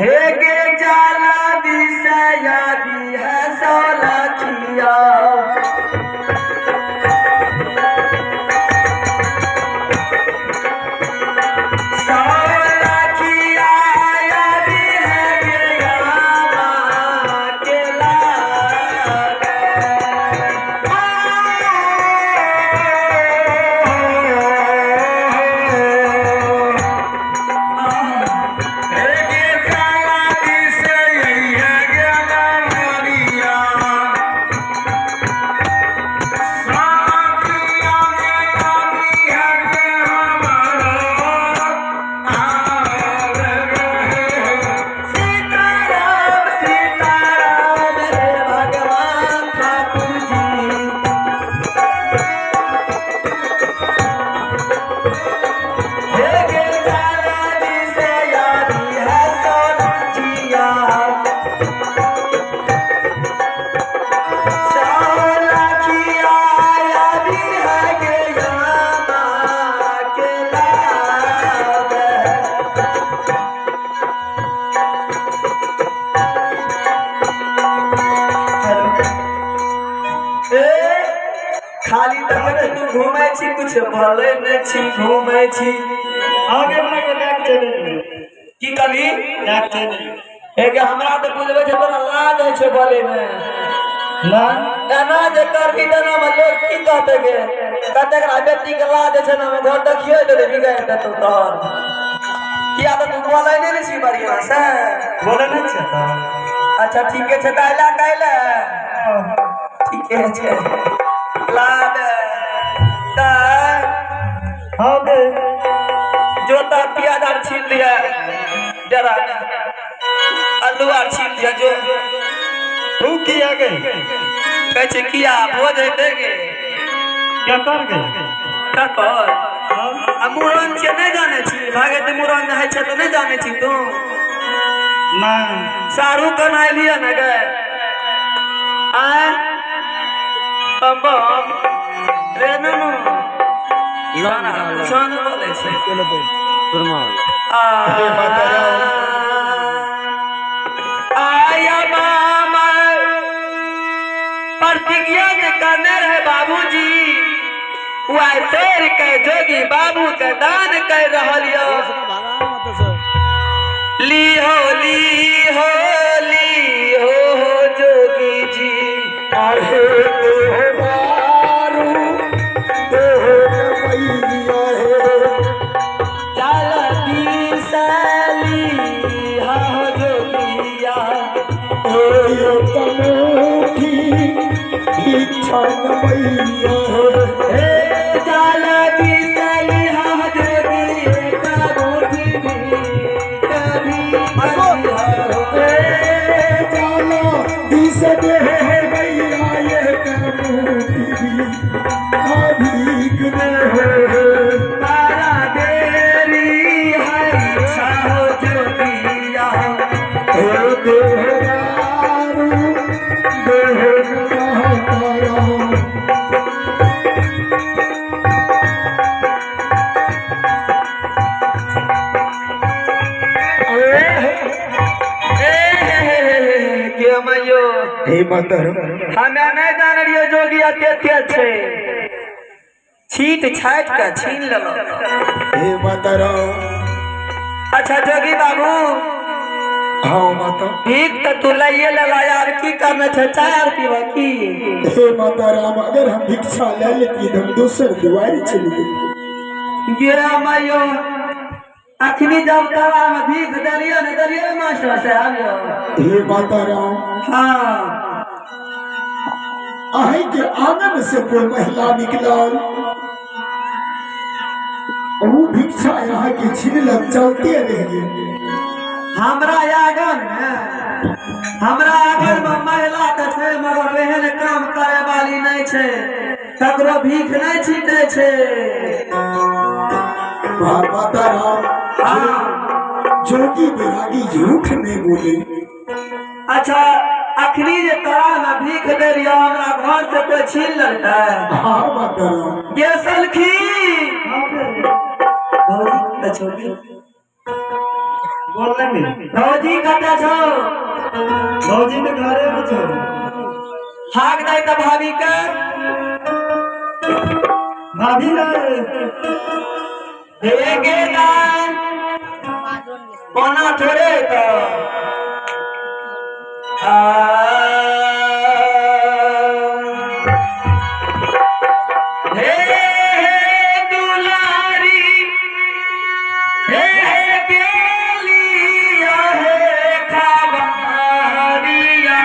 हे गे जाला दिसया दी है सौलखिया। सौलखिया यादी है गे यामा के लाल। सीताराम सीताराम रे भगवान ठाकुर जी। हे गे जाला दिसे यादी है सौलखिया। सौलखिया यादी है गे यामा के लाल। ए, खाली तक तू घूमै छी, कुछ बोलै नहि छी, घूमै छी। आगे भागे लए के चलि एलियै। की कहली? लए के चलि एलियै। हे गे, हमरा तऽ बुझबै छै, बड़ा लाज होइ छै बोलै मे। ना। एना जे करबी तेना मे लोग की कहतै गे? कहतै एकरा बेटी के लाज होइ छै ने, घर देखियो देतै, बिगाड़ि देतौ तोहर। किया तऽ तू बोलै नहि ने छी बढ़िआँ से। बोलै नहि छै तऽ। अच्छा ठीके छै, तऽ अइला काल्हि? ठीके छै, लाद तऽ। हँ गे। जोता प्याज आर छील लिया जरा, आलू आर छील लिया जो। तू किया गे? कहै छै किया, भोज हेतै गे। क्या कर गे? ककर? हँ। आ मूड़न छियै, नहि जानै छी? भागे तऽ मूड़न होइ छै तऽ नहि जानै छी तू? नहि। सारू केना एलियै ने गे? आँय बम बम रे नुनू, कुछो नहि बोलै छै। आया मामा प्रतिज्ञा जे करने रहे बाबूजी, उ आइ तोड़ के जोगी बाबू के दान कर रहल यो। ली हो ली हो ली हो हो जोगी जी। आहे देहवारू देह मैया हे। चल बिसली हो जोगिया। कमूठी भिक्षा मैया हे। हे चल बिसली हो जोगी, एक मुट्ठी भी कभी कभी हो। जाला दिस देह मैया ये कमूठी भी अभीक देह। तारा देरी है इच्छा हो जोगिया। हे देहवारू देह महातारा। ए के मैयो। हे माता। हमे नहीं जान रहियो जोगी एते एते छै, छीट छाटि के छीन लेलक। हे माता राम। अच्छा जोगी बाबू। हाँ माता। भीख तऽ तू लैये लेला, आब की करना छै? चाय आर पीबऽ की? हे माता राम, अगर हम भिक्षा ले लेती तो हम दोसर दुआरी चली गई। गे मैयो, अखनी जब तोरा में भीख देलियो ने, देलियो ने मास्टर साहब यो। हे माता राम। हाँ। अहीं के आंगन से कोई महिला निकलल, वो भिक्षा यहाँ के छीनलक, चलते रह गेल। हमरा आंगन में, हमरा आंगन में महिला तऽ छै, मगर एहन काम करे वाली नहि छै, ककरो भीख नहि छीटै छै। वाह माता राम। हाँ। जोगी बैरागी झूठ नहीं बोले। अच्छा, अखनी जे तोरा में भीख दे रहियो, हमरा घर से कोई छीन लेलकै? हाँ माता राम। गे सलखी भौजी तऽ छोड़ी। गोर लगी। भौजी कतऽ छौ? भौजी तऽ घरे में छौ। हाक दै तऽ भाभी के। भाभी रे। हे गे दाय, कोना थोड़े तऽ आ हे दुलारी, हे गेलिया, हे खबरिया।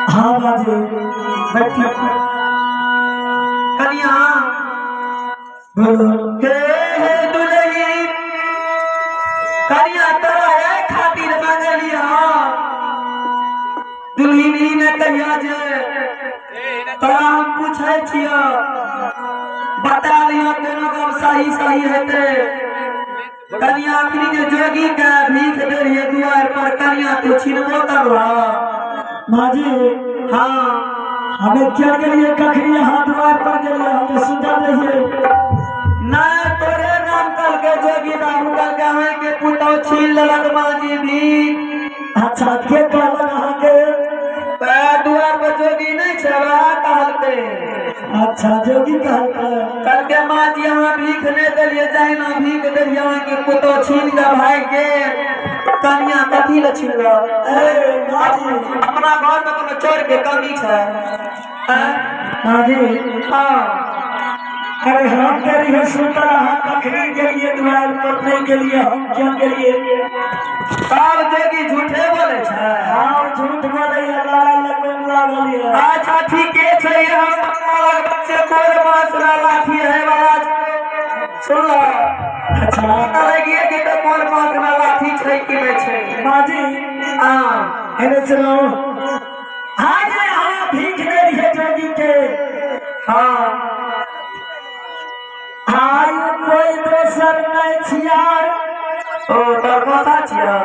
हाँ बाजी, बैठी। कनिया। बोलो। हे हे दुलही, कनिया तोरा है खातिर मांगलिया। दुलहिन ई ने कहिया जे तोरा हम पूछै छियौ, बता लियो, तेनो गप सही सही हेतै। कनिया, अखनी जे जोगी के भीख दे रहियै दुआर पर, कनिया तू छिनबो करबह? माजी। हाँ। हमें क्या गेलिए कखनी हाथ द्वार पर गेलिए? हम तो सुनता रहिए। नहीं, तोरे नाम कहलकै जोगी बाबू, कहलकै अहाँके पुतहु छीन लेलक माँजी भी। अच्छा, के कहलक अहाँके? दुआर पर जोगी नहीं छै, वएह कहलकै। अच्छा, जोगी कहलकै? कहलकै माँ जी, अहाँ भीख नहि देलियै, जहिना भीख देलियै अहाँके पुतहु छीन कऽ भागि गेल। कनिया, कथी लए छीनलक? अरे माजी। अपना घर में कोनो चोर के कमी छै? आँय? माजी। हाँ। अरे हम तेरी है सुनता, अहाँ कखनी गेलिए द्वार पर? नहीं गेलिए हम। क्यों गेलिए? तब जोगी झूठे बोले छै? हाँ, झूठ बोले, लड़ाई लगबे में लागल ये। अच्छा, ठीके छै। हम पता लगबै छै कोन बांस में लाठी है वाला छै। सुनल? अच्छा। पता लगिए कि तऽ कोन बांस में लाठी छै कि नहि छै। माजी। हाँ। एने सुनो, हाँ जे हाँ भीख दे रही जोगी के। हाँ। आयु कोई दोसर नहीं छिया। ओ तोर मौसा छियौ?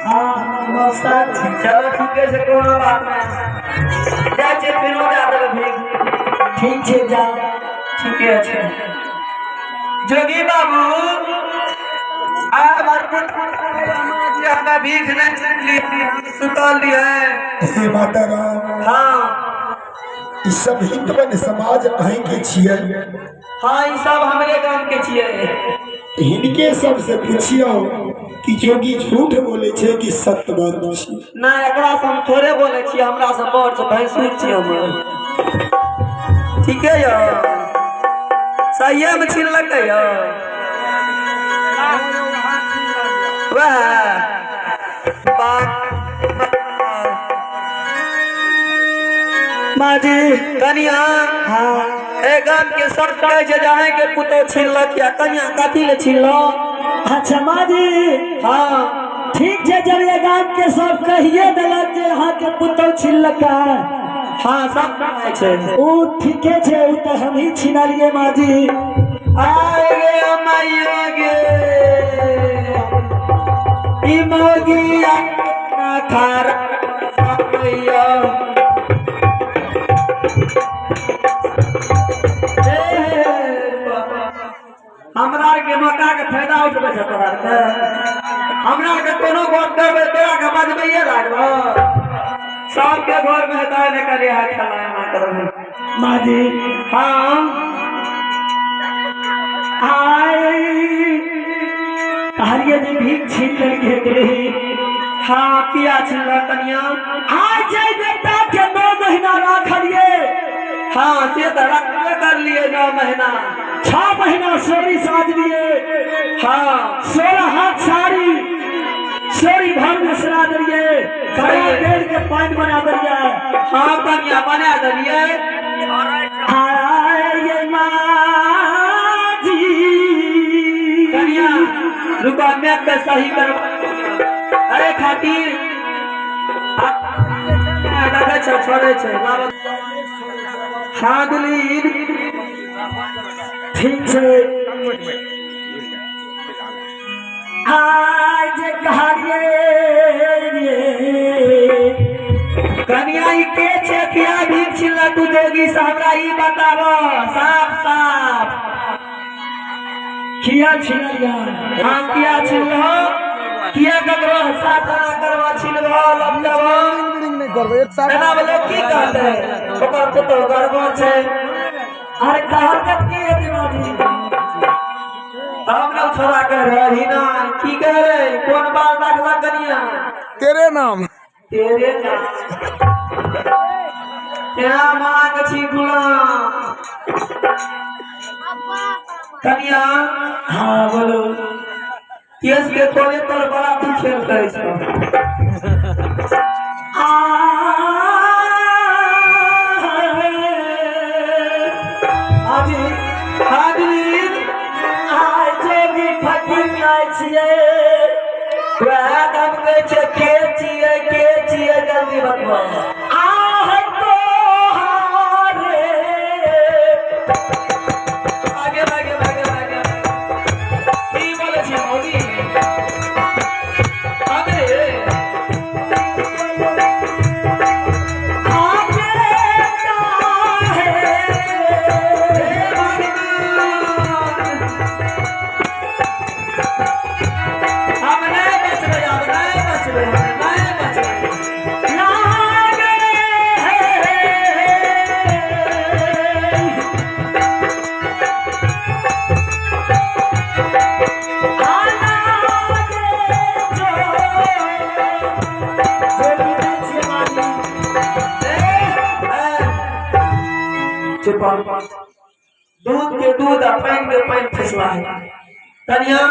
हाँ, मौसा छी। चलो, ठीके छै, कोनो बात नहि। ठीक छै, जाओ। ठीके छै जोगी बाबू। आ हमर पुत्र हमरा भीख नहि छलियै, सुतल रहियै। हे माता राम। हाँ। ई सब हितवन समाज अहीं के छियै? हाँ, ई सब हमरे गाम के छियै। हिनके सबसे पुछियौ कि जोगी झूठ बोले छै कि सत्य बात छै। ना, एकरा से हम थोड़े बोले छियै, हमरा से बड़ छै, भैंसुर छियै हमर। ठीके यौ, सहिए में छिनलकै यौ। वएह बाप माँ जी। कनिया। हाँ। ए गाम के सब कहै छै जे अहाँके पुतोह छिनलक या। कनिया, कथी ले छिनलक? अच्छा माँ जी। हाँ। ठीक छै, जब ये गाम के सब कहिए देलक जे अहाँके पुतोह छिनलक है। हाँ, सब कहै छै। ओ ठीके छै, ओ तऽ हमही छिनलियै माँ जी। आय गे मैया गे, ई मौगिया खारा मैया। हे बाबा, हमरा आरके मौका के फायदा उठबै छै तोरा आरके। हमरा आरके कोनो गप करबै, तोरा के बजबैये लागलो। सबके घर में हेतै ने करे हाथ खेला एना करबै। माँ जी। हाँ। आय कहलिए जे भीख छीन लेलकै दुलही। हाँ, किया छिनलक कनिया? आय जे बेटा के 9 महीना राखलिए। हाँ, से तऽ रखबे करलिए 9 महीना। 6 महीना सोरी साजलिए। 16 हाथ साड़ी सोरी भर में सरा देलिए, कड़ा डेढ़ के पानि बना देलिए। हाँ कनिया, बना देलिए। आय ये माँ जी। कनिया, रुको, मैप पे सही करवा अरे खातिर देखै छै, छोड़ै छै। हाँ दुलीन। ठीक छै। आज कहलिए कनिया, ई के छै? किया भीख छिनला तू जोगी से? हमरा ई बताब साफ साफ। किया छिनलिया? हाँ, किया छिनलो? किया ककरो साथ एना करबा, छिनबो, लपटबो? एना बोलो, की कहते? ओकर पुतोह गड़बड़ छै। अरे कहलकत की हेतै माँ जी? तब ने छोड़ा कह रही ना की कह रहे? कोन बाल रखलक कनिया? तेरे नाम। तेरे नाम। तेरा मांग छी गुलाम। कनिया। हाँ, बोलो। केस के तोरे तोर बड़ा तू खेल करै छौ। आ हाजी हाजी। आय जोगी फकीर नहि छियै। वएह तऽ हम कहै छियै, के छियै, के छियै, जल्दी बतबो। आह तोहारे आगे आगे आगे आगे, की बोलै छी मौगी? अबे आगे काहे हे भगवान, हम नहि बचबै, आब नहि बचबै, हम नहि बचबै। लागे है। आ लागे जो जोगी नहि छियै माँ जी। चुप। दूध के दूध आ पानि के पानि फैसला है। कनिया।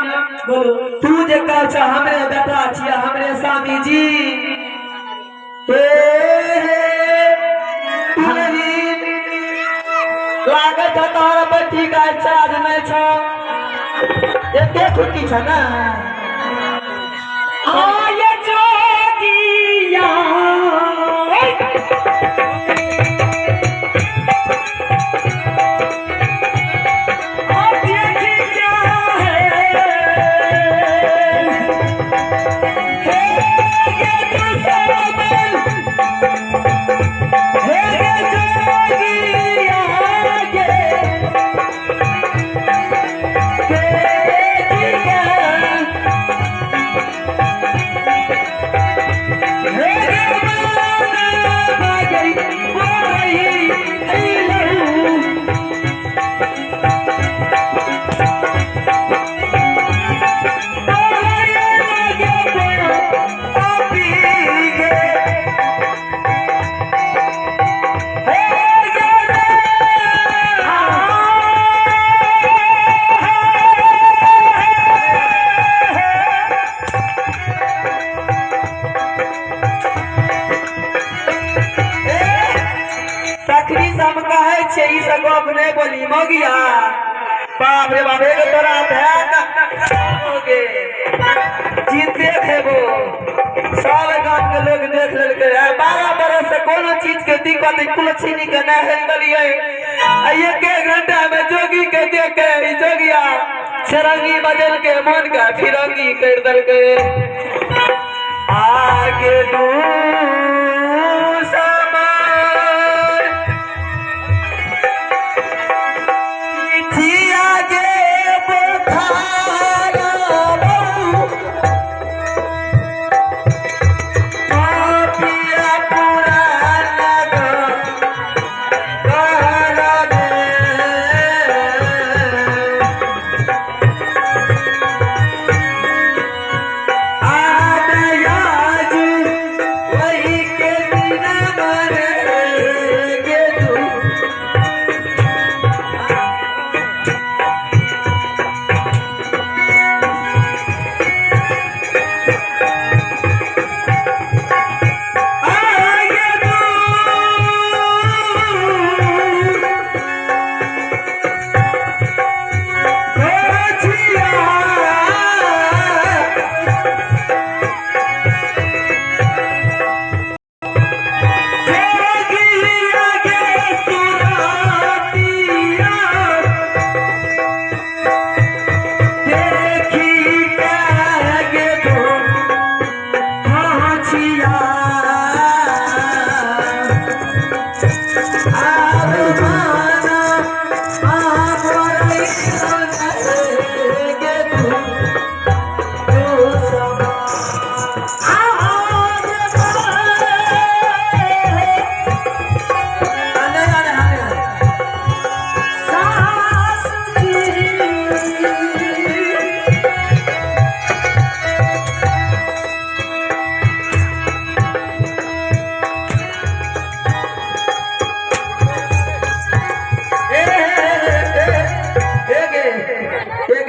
बोलो। तू जे कहै छ हमरे बेटा छियै, हमरे स्वामी जी, हे हे दुलहिन, लागै छ तोहर बेटी के चार्ज नहि छ, एके खुटी छ ने। आय जोगिया। अब देखी क्या है हे गे दुश्मन, हे गे जोगिया। तखनी से हम कहै छियै ई सब गप नहि बोली मौगिया। बाप रे बाप, एगो तोरा भए गे जीते खेबो। सब गाम के लोग देख लेलकै। 12 बरस से कोनो चीज के दिक्कत कुलछिनी के नहि हेल देलियै। आ एक एक घंटा में जोगी के देख के ई जोगिया सेरंगी बदल के मन के फिरंगी कर देलकै। आगे दू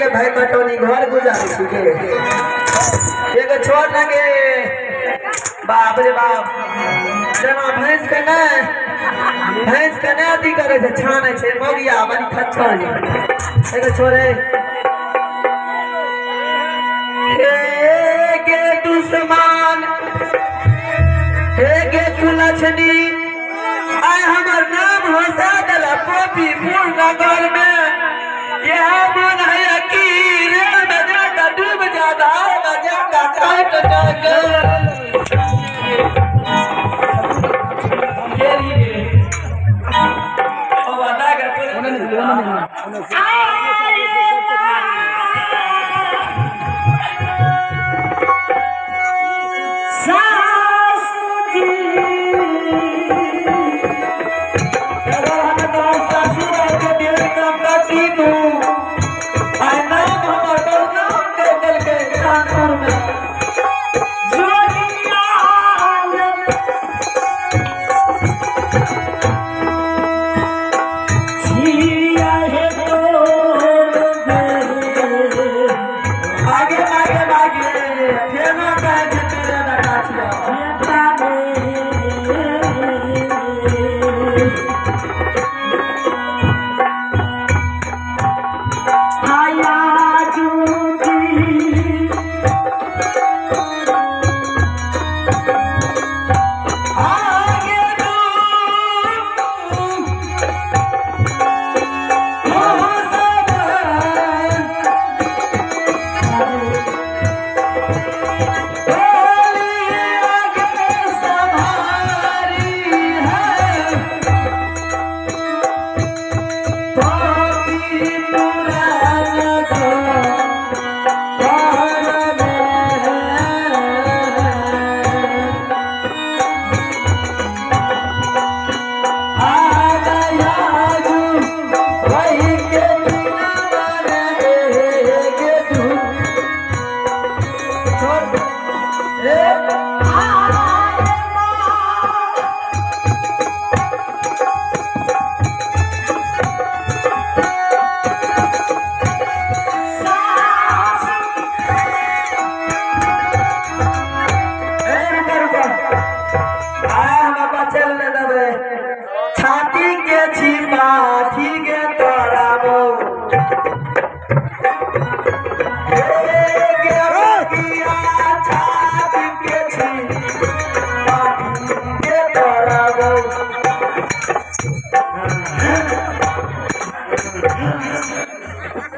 भाई कटौनी घर गुजारे छी एगो छोड़ ना गे। बाप रे बाप, जेना भैंस के नहि, भैंस के नहि अथी करे छै, छानै छै मौगिया बड़ी खच्चर। एगो छोड़े हे गे दुश्मन, हे गे कुलछनी, आइ हमर नाम हंसा देला पोपी नगर में। यह मन है कि रेल में जाकर डूब जाता है, जाकर काट छिया हे तोर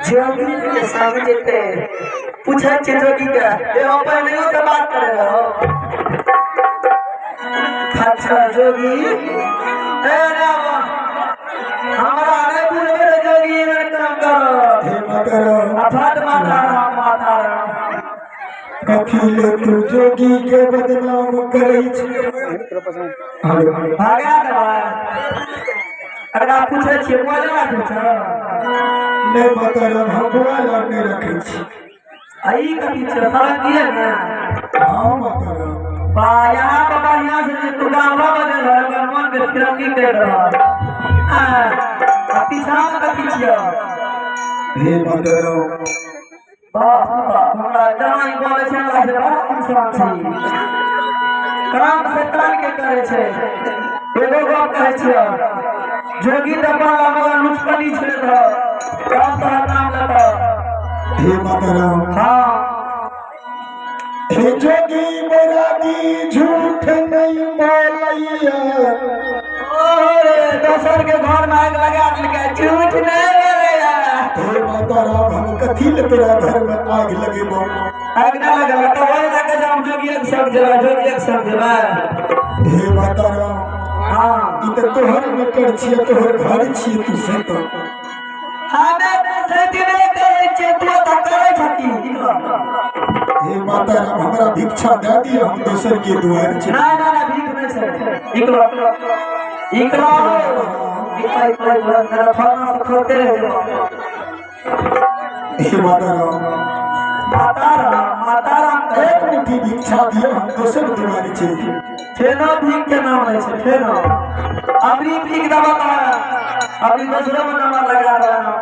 जोगी के सामने जेते पूछै छै जोगी के ए हो पहले से बात करे रहो। अच्छा जोगी ए राम हमरा नहीं बुझबे रे जोगी एहन काम करो। हे माता राम अफाट माता राम माता राम। कथी ले तू जोगी के बदनाम करै छी? हेलो भागा देबै। अगर आप पूछै छियै मोबाइल राखै छ? नहि माता राम, हम मोबाइल आर नहि रखै छी। आ ई कथी छै सड़क दिए ने? हाँ माता राम। बा यहाँ पर बढ़िया से जे तू गाना बजल है ओकर मन के फिरंगी कर रहल। आ पीछा में कथी छियै? हे माता राम बाप रे बाप, हमरा जेना ई बोलै छै लागै छै बड़ा इंसान छै। काम से तान के करै छै। एगो गप कहै छियै जोगी तऽ बनला मगर लुचपनी छेड़ रहल काम तोहर नाम लेतऽ। हे माता राम। हाँ हे जोगी बैरागी झूठ नहीं बोलैया। ओरे दोसर के घर में आग लगा देलकै झूठ नहीं बोलैया। हे माता राम, हम कथी ले तोरा घर में आग लगेबो? आग ना लगल तऽ वही लगे जे हम जोगियक संग जेबै जोगियक संग जेबै। हे माता राम हाँ ई तऽ तोहर मैटर छियै, तोहर घर छियै, तू से तो हमे तऽ सैतबे करै छियै तू तऽ करै छथि। हे माता राम, हमरा भिक्षा दे दिअ, हम दोसर के दुआर छी। ना ना ना भीख नहीं छै। निकलो निकलो निकलो निकलो मेरा फलना से खोते रह जेबो। हे माता राम माता राम माता राम एक मुट्ठी भिक्षा दिअ, हम दोसर दुआर छी। फेनो भीख के नाम लै छै फेनो अबरी भीख देबो तऽ अबरी दोसरो में नंबर लगा देबो।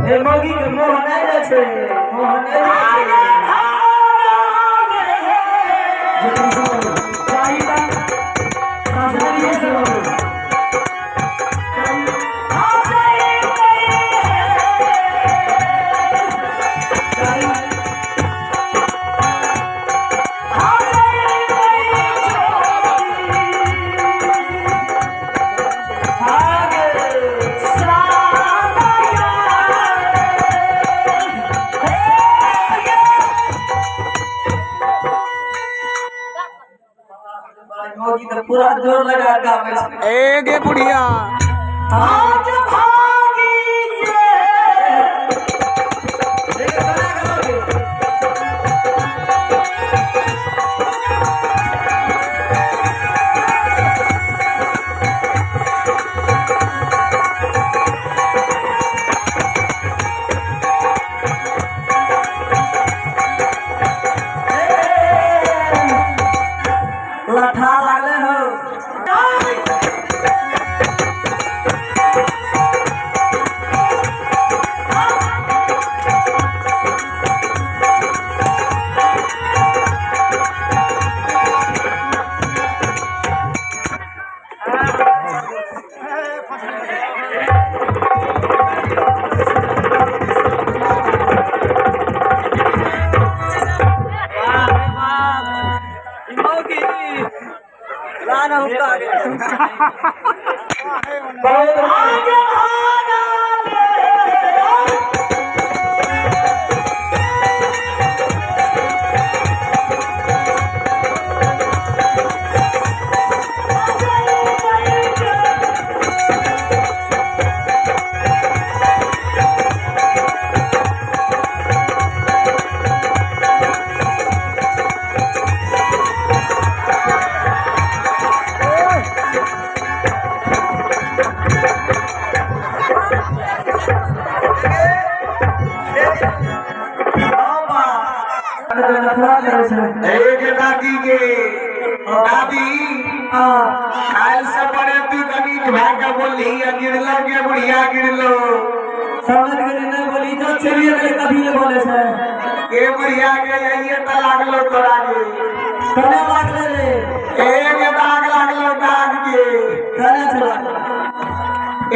ए मौगी के मोह नहीं रहै छै, मोह नहीं रहै छै। पूरा जोर लगा के आबै छै। ए गे बुढ़िया आज भागी ये देख कना करोगे। लठा लागले हो। बहुत ए गे दादी गे दादी काल से बड़े तू कनी भाग के बोलली गिरलो गे बुढ़िया गिरलो। समझ गेली नहीं बोली जो चलिए गेले कभी ले बोले छै। गे बुढ़िया गे आइए त लागलो तोरा गे। कने लागले रे? ए गे दाग लागलो दाग गे। कने छै लागलो?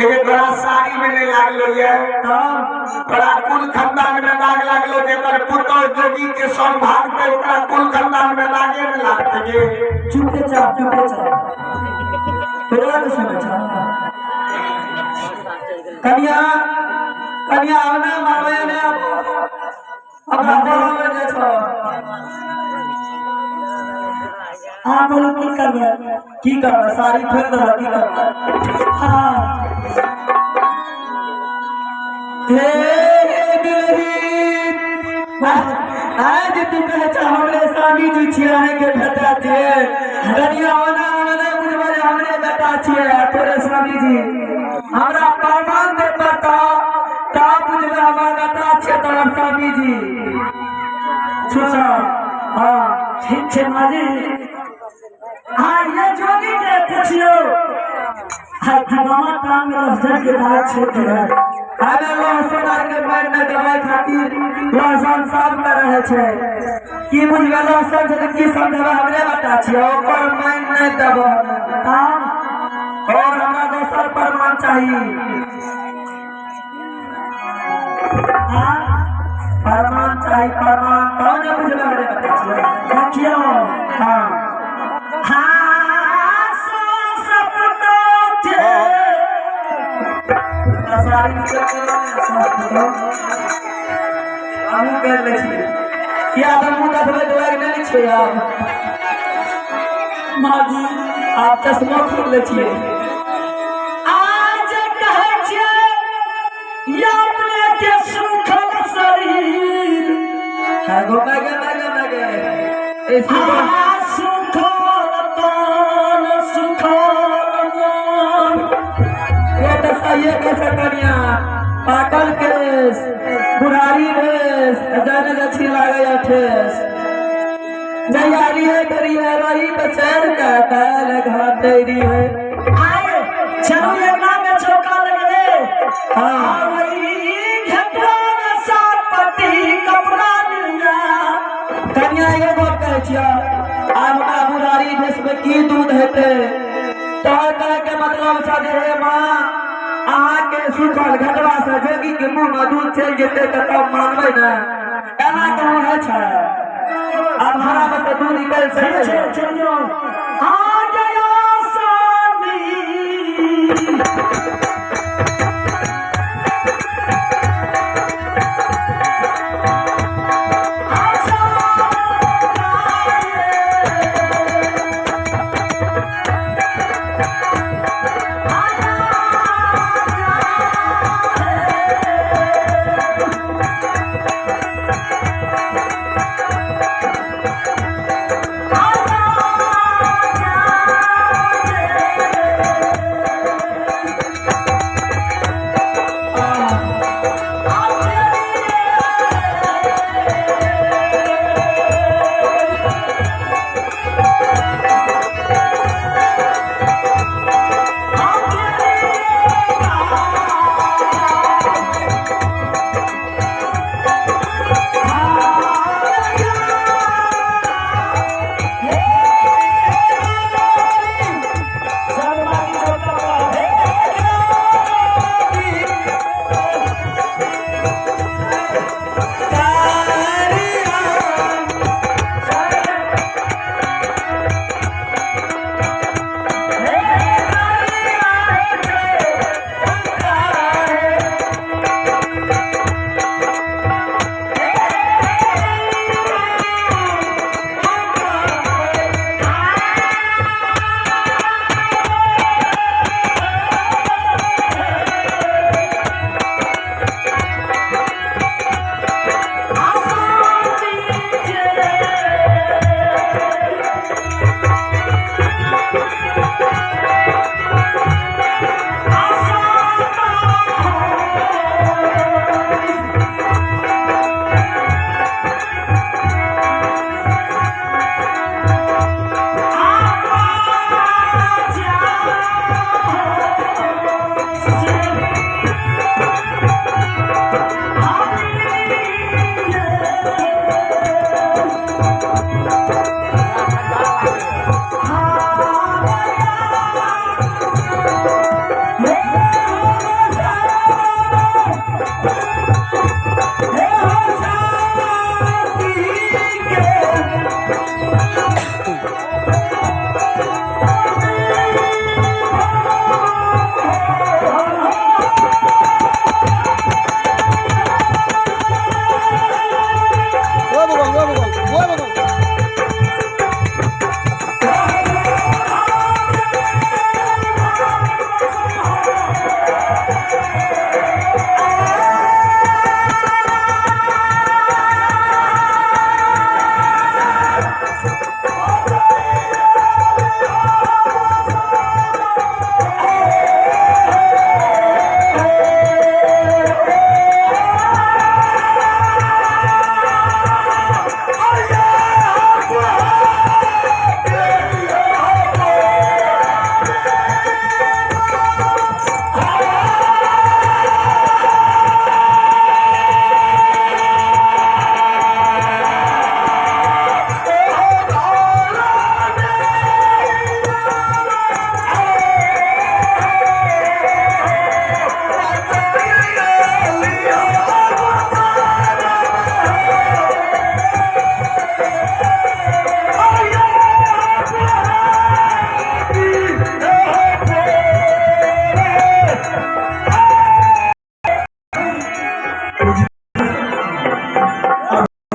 एगे तोरा साड़ी में नहीं लागलो ये तोरा कुल खानदान में दाग लागलो जेकर पुतोह जोगी के संग भागते ओकरा कुल खानदान में दागे नहीं लागते गे। चुपे चाप चुपे चाप तोरा के सुनै छ। कनिया कनिया आना मारवे ने हमरा बोलल जे छ। हाँ बोलो की करबै? की करबै, साड़ी खोल देबै, की करबै? हाँ। हे दुलही, आज तू कहै छ हमरे स्वामी जी छियै, अहाँके बेटा छियै। कनिया ओना ओना नहि बुझबै जे हमरे बेटा छियै आ तोरे स्वामी जी। हमरा प्रमाण दे पड़ता तब बुझबै हमर बेटा छियै तोहर स्वामी जी। सुन। हाँ ठीक छै माँ जी। हाँ ये जोगी के पुछियो, हाय खगामा टांग में लहसुन के दाग छेद रहे। हमे लहसुन आर के पानि नहि देबै खातिर लहसुन सब के रहै छै। की बुझबै लहसुन छै तऽ की समझबै हमरे बेटा छियै, ओकर मानि नहि देबै हमे। तब और हमरा दोसर प्रमाण चाही। हाँ प्रमाण चाही, प्रमाण, तब ने बुझबै हमरे बेटा छियै। देखियो। हाँ। हाँ सो सपनों के साड़ी निकल गेलै, हमहूँ कर लै छियै। किया तऽ मुँह देखबै तऽ लागि नहि छियै आब। माँ जी आब चश्मा खोल लै छियै। आज कहै छियै या अपने के सुखल शरीर। है गो मैगे मैगे मैगे ए सुखल आ सुखल तन सुखल मन। ये तऽ सहिए कहै छै कनिया, पाकल केस बुढ़ारी भेस जाने अच्छी लागै ठेस। जहिया रिहे करिए रही बचैर के काल घाटे रिहे। आए चलू अंगना में चौका लगले। हाँ। वही घटवा में सात पट्टी कपड़ा मिल जा। कनिया एगो गप कहै छियै, आब हमरा बुढ़ारी भेस में की दूध हेतै? तोहर कहै के मतलब छ जे हे माँ, अहाँके सुखल घटवा से जोगी के मुँह में दूध चलि जेतै तऽ तब मानबै ने? एना कहूँ होइ छै? आब हमरा में से दूध निकलि ठीक सकै छै चलियो आ गया स्वामी।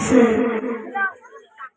से।